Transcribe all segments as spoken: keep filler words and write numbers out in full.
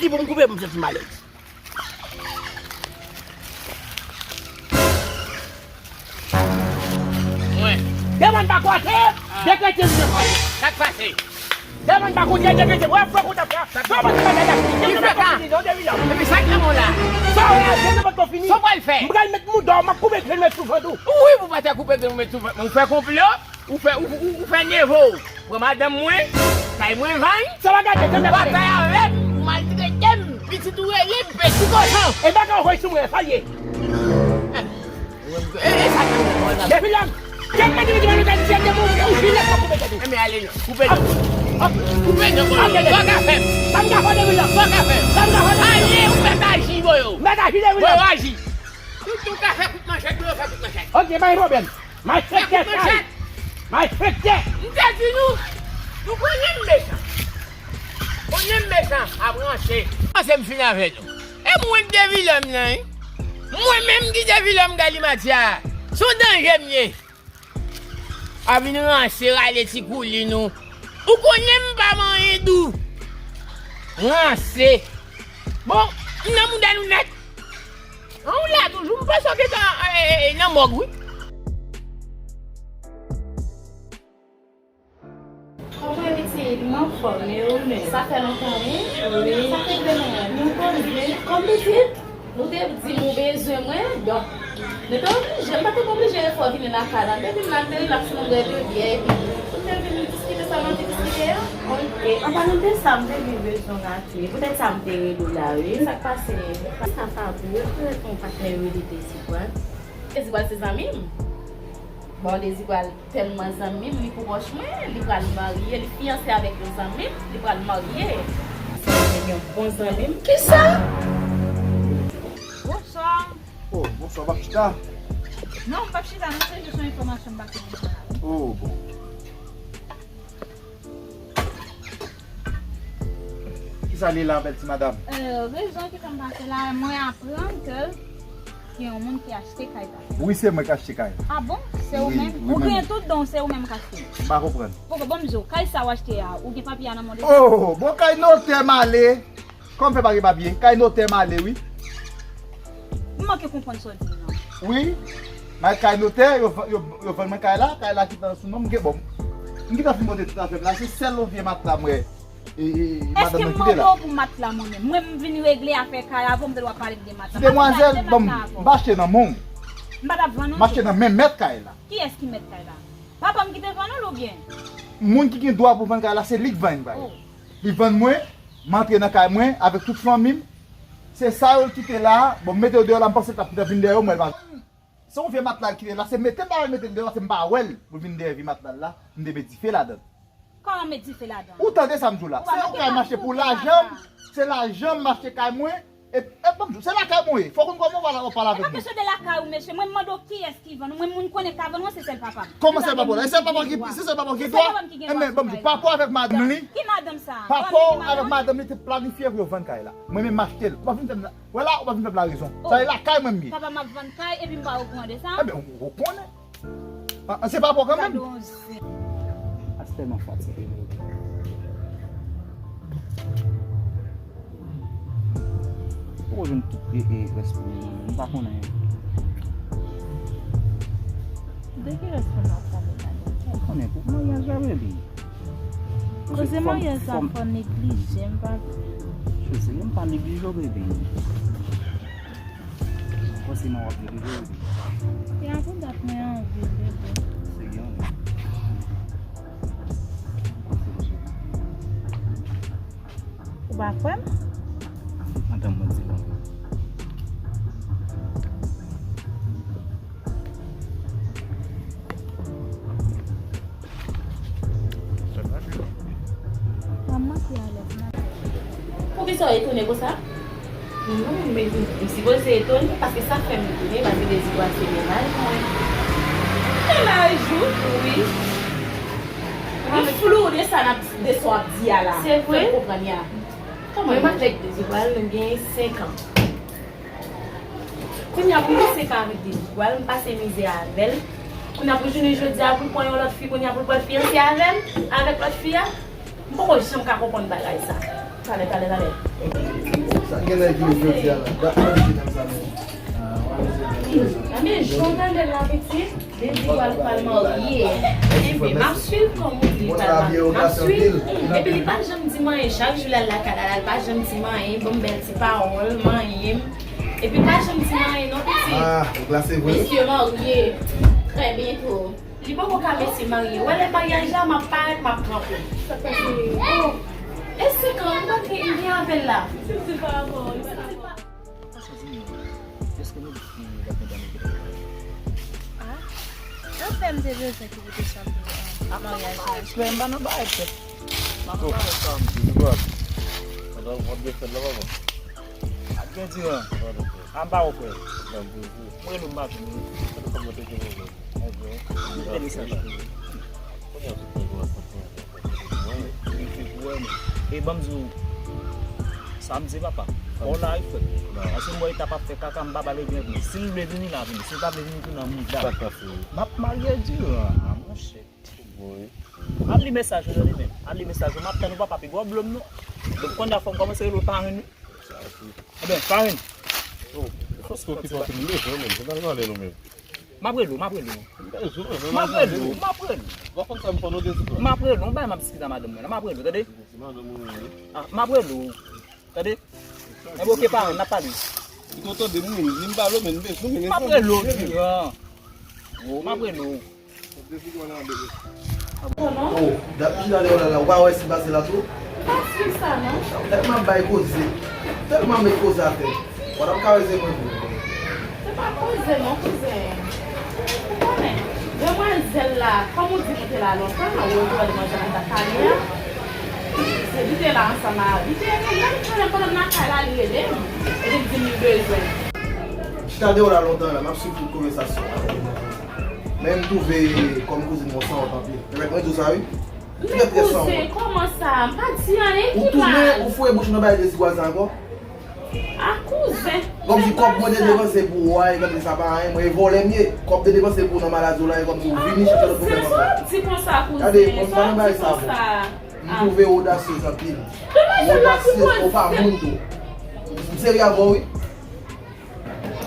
Pou m koupe, m santi m alèz. Mwen. Demann pa kote, dekrete m nan pale. Sa k pase? Demann pa kote, dekrete m. Wè, fò kontan fè. Sa pa ti bagay la. Demann pa fini, non, depi la. Epi sa k nan men w la? Sa w la, demann pa fini. Sa w pral fè? M pral met mouda w, m ap koupe grenn mwen sou vant ou. Wi, pou pa ta koupe grenn mwen sou vant mwen. Ou fè konplo? Ou fè, ou, ou, ou fè nevo w. Pran madanm mwen, kay mwen vann. Sa w a gade, ou batay avè m, ou maltrete m, pitit ou rele m, peti kochon. E bagay w voye sou mwen, sa l ye. E, e, sa k nan men w la? Depi lè m, kèk mande ki mande tèt, se de moun, ou jile pa koupe tèt. Enben, ale non, koupe non. Koupe non, boyo. Sa w ka fè m? Sa m ka fè depi lè? Sa w ka fè m? Sa m ka fè depi lè? Ale, ou mèt aji, boyo. Mèt aji depi lè? Boyo, aji. Tout ou ka fè kout manchèt, boyo, fè kout manchèt. Ok, pa gen pwoblèm. Malfektè sa ye. Malfektè. M te di nou, nou konnen m mechan. Konnen m mechan, ap ranse. Panse m fin avè nou. E mwen k te vilè m nan, wi. Mwen menm ki te vilè m Galimati a. Se yon danje m ye. A vin ranse, rale ti koulin ou. Ou konnen m pa manyen dou. Ranse. Bon, m nan mouda nou nèt. An, ou la toujou, m panse w gentan, e, e, e, nan mòg, wi. Kòman pitit, m anfòm, e ou menm? Sa fè lontan, wi. Wi. Sa fè de mwa. Nou konnen. Kòm pitit, ou te di m ou bezwen mwen, donk, nou te oblije, m pa t oblije fè w vini lakay la. M te vin la, m te rilaks, nou bwè de byè, epi pou m te vin diskite sa nou te diskite a. Ok. An palan de sa, m te vin bezwen w la. Wi, poutèt sa m te rele w la, wi. Sa k pase? Sa pa pou yo, pou yon patnè rele Dezigwal. Dezigwal se zanmi m. Bon, Dezigwal tèlman zanmi m, li pwòch mwen, li pral marye, li fiyanse avèk yon zanmi m, li pral marye. Se yon bon zanmi m. Kisa? Bonswa. Oh, bonswa, w ap chita? Non, m p ap chita, non, se jis yon enfòmasyon m pase pou mwen. Oh, bon. Kisa li la, bèl ti madanm? Euh, rezon ki fè m pase la, mwen aprann ke gen yon moun ki achte kay la. Wi, se mwen ki achte kay la. Ah bon? Se ou menm? Wi, wi, mwen menm. Ou gen tout don, se ou menm k achte. M pa konprann. Poko, bon, m di w, kay sa w achte a, ou gen papye a nan men w deja? Oh, bon, kay notè m ale. Kòm fè pa gen papye, kay notè m ale, wi. M manke konprann sa w di m nan. Wi. M al kay notè, yo, yo, yo vann mwen kay la, kay la gentan sou non m, gen bon. M gentan fin monte tout afè m la, se sèl yon vye matla m wè. E, e, e, madanm nan kite la. Èske m mande w pou matla mwen menm? Mwen, m vin regle afè kay avan, m te dwe pale m de matla. Demwazèl, bon, m pa achte nan men w. M pa t ap vann ou. M achte nan men mèt kay la. Kiyès ki mèt kay la? Papa m ki te vann ou l oubyen? Moun ki gen dwa pou vann kay la, se li k vann kay la. Oh. Li vann mwen, m antre nan kay mwen avèk tout fanmi m. Se sa yo l kite la, bon, m mete yo deyò la, m panse l t ap gentan vin dèyè yo, m wè l pa. Se yon vye matla l kite la, se mete m pa wè l mete l deyò, se m pa wè l pou l vin dèyè vye matla l la, m te met dife ladan l. Kòman met dife ladan l? Ou tande sa m di w la? Se yon kay m achte pou lajan m, se lajan m m achte kay mwen, e, e, ban m di w, se lakay mwen ye, fò w konn kòman w pale, w pale avèk mwen. E pa kesyon de lakay ou, mesye, mwen m mande w kiyès ki vann ou, mwen moun konnen ka vann ou an, se sèl papa m. Kòman sèl papa w la? E sèl papa w ki, se sèl papa w ki gen dwa? Enben, ban m di w, papa w avèk madanm li. Ki madanm sa? Papa w avèk madanm li te planifye pou yo vann kay la. Mwen menm m achte l. Ou pa vin fè m la, wè la, ou pa vin fè m larezon. Sa e lakay mwen m ye. Papa m ap vann kay epi m pa okouran de sa? Enben, ou, ou konnen. Ah, ah, se papa w kanmenm. Gade yon zen. Pastè m ap fatige. Poko jwenn tout, e, e, rès pou li, m pa konnen. De ki rès pou n ap pale la? M pa konnen, pou maryaj la, baby. Koze maryaj la, fò neglije, m pa vle. Jezi, m pa neglije w, baby. Fòseman w ap neglije w, baby. E avan dat mwen anvi l, baby. Se yon. Ou pa kwè m? Antann mwen di w. Sa pase? Manman ki alèz nan. Poukisa w etone konsa? Non, men m sipoze etone, paske sa fè m etone, paske Dezigwal se mennaj mwen. Mennaj ou? Wi. M flou de sa n ap, de sa w ap di a la. Se vre? Fè m konprann ya. Kòman? Mwen avèk Dezigwal, nou gen senk an. Kounye a pou m fè senk an avèk Dezigwal, m pase mizè avè l. Kounye a pou jounen jodi a, pou l pran yon lòt fi, kounye a pou l pral fiyanse avè m, avèk lòt fi a. M poko janm ka konprann bagay sa. Talè, talè, talè. Sa gen nan ki jodi a la? Dat mwen di menm sa menm. Nan men jounal la pitit, Dezigwal pral marye. Enben, m ap swiv kòm ou di li pral marye. M ap swiv. Epi li pa janm di m anyen. Chak jou l al lakay la, l pa janm di m anyen. Ban m bèl ti pawòl, manyen m. Epi pa janm di m anyen non pitit. Ah, ou klase vre. Mesye marye. Trè byento. Li poko ka mesye marye. Wè lè maryaj la, m ap parèt, m ap kanpe. Sa k pase? Oh. E sekan, m pa gen, m gen avè l la. Sa sa di nou? Èske nou di ki date nou dame ki date? Ah, anfen m te bezwen ki pou te chape maryaj la. Frè m pa nan bagay tèt. M pa nan bagay sa. Sa w ap gen di lan? A m pa wè frè. Mwen nou m pa vin wi. Ok. Mwen te mesaj pou ou. Mwen te pou wè men. E ban m di w, sa m di papa. Fò w la wi frè. Paske m wè li t ap ap fè kaka, m pa ba l byenvini. Si l vle vini, l a vini. Si l pa vle vini, tou nan mouda. M ap marye di lan, monchè. M ap li mesaj ou tande men. M ap li mesaj ou. M ap tann ou papa pi gwo blòm non. Donk kounye a fò m kòmanse rele w parenn wi. Ebyen, parenn. Oh, fòs okipe anpil nou bezwen menm. Se pa vale nou menm. M ap rele w, m ap rele w. M bezwen menm. M ap rele w, m ap rele w. Ou konn sa m fè nou dezi kwa. M ap rele w, bay m ap diskite a madanm mwen la. M ap rele w, tande? Se madanm mwen wi. Ah, m ap rele w. Tande? Enben oke parenn, n ap pale. Ou tande moun, li m pale w men m bezwen men. M ap rele w, Diran. Oh, m ap rele w. Oh, dat ki jan de la la, ou pa wè si pase la tou? M pa swiv sa non. Tèlman bay koze, tèlman met koze atè. Ou pa ka wè se mwen vre. Se pa koze non, kouzen. Ou konnen, demwazèl la, kòm ou di nou te la lontan, ou rete wè demwazèl la nan Kale a. Se li te la ansanm a, li te rele m, pandan m nan kay la, li rele m. Epi l di m li bezwen. Chita deyò la lontan la, m ap swiv tout konvèsasyon. Men m twouve kòm kouzin mwen sanwont anpil. Pèmèt mwen di w sa wi. Men kouzen, kòman sa? M pa di anyen ki mal. Ou tounen, ou foure bouch ou nan bagay Dezigwa sa ankò? A kouzen. Kòmsi kòb mwen te depanse pou ou a, e kòmsi sa pa anyen, mwen e vòlè m ye. Kòb te depanse pou ou nan maladi w la, e kòmsi ou vini chèche lòt pwoblèm ankò. Sa w ap di konsa kouzen? Gade, mwen pa nan bagay sa vre. M twouve ou odasyez anpil. Ou odasyez, ou pa moun tou. M serye avè w wi.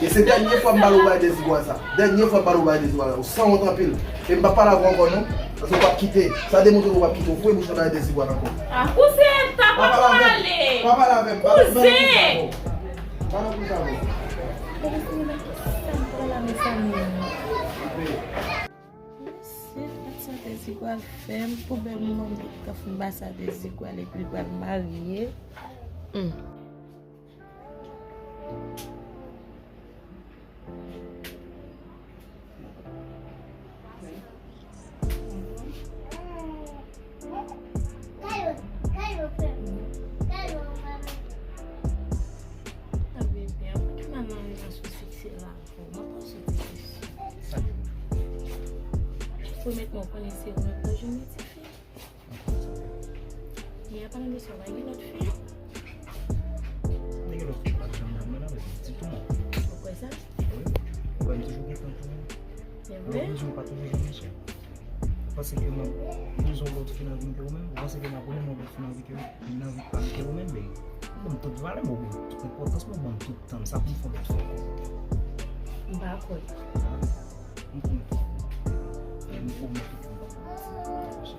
E se dènye fwa m pale w bay Dezigwa sa. Dènye fwa m pale w bay Dezigwa sa. Ou sanwont anpil. E m p ap pale avè w ankò non. Paske w p ap kite. Sa demontre ke w p ap kite. Ou foure bouch nan bay Dezigwa ankò. Ah, kouzen, ta pa pale. Pa pale avè m. Pa pale avè m. Pa nan koze avè m. Pa nan koze avè m. Mesye, gad sa Dezigwa fè m. Pou bèl moman m te fin pase a Dezigwa epi l pral marye. Hmm. Pwomèt mwen, w konnen se ou mwen pral jwenn yon tifi. Yè a pa nan mesye, w pa gen lòt fi? Mwen gen lòt fi, pa t janm nan mwen avè m ditou non. Ou kwè sa? Wi. Ou wè m toujou gen tan pou mwen. Se vre? Ou konnen m pa toujou jwenn mesye. Ou panse ke mwen bezwen yon lòt fi nan vi m ke ou menm? Ou panse ke m ap renmen yon lòt fi nan vi ke, nan vi pa m ke ou menm, baby? Ou ban m tout valè m, ou ban m tout enpòtans m, ou ban m tout tan m. Sa pou m fè yon lòt fi ankò? M pa kwè. M pwomèt ou. M pwomèt ou ke m p ap manti.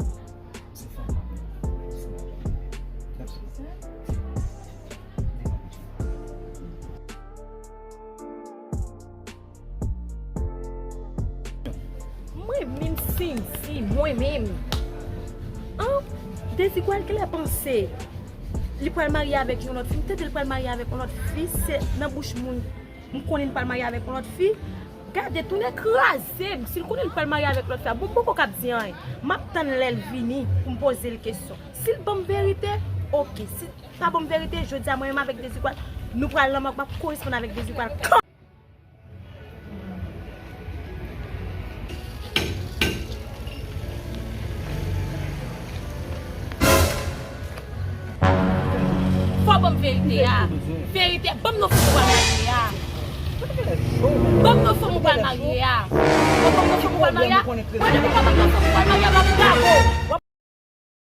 Se fanm m ap renmen. Se madanm mwen. That's it. Mwen menm Sensi, mwen menm. An, Dezigwa l genlè panse li pral marye avèk yon lòt fi. M tande l pral marye avèk yon lòt fi, se nan bouch moun. M konnen l pral marye avèk yon lòt fi. Gade, tounen kraze m. Si l konnen l pral marye avèk lòt fi a, bon, m poko ka ap di anyen. M ap tann lè l vini pou m poze l kesyon. Si l ban m verite, oke. Si l pa ban m verite, jodi a mwen menm avèk Dezigwa, nou pral nan mòg, m ap koresponn avèk Dezigwa. Fò w ban m verite a. Verite, ban m non fi m pral marye a. Ban m non fi m pral marye a. Fò w ban m non fi m pral marye a. Mwen depi w pa ban m non fi m pral marye a, m ap gade w.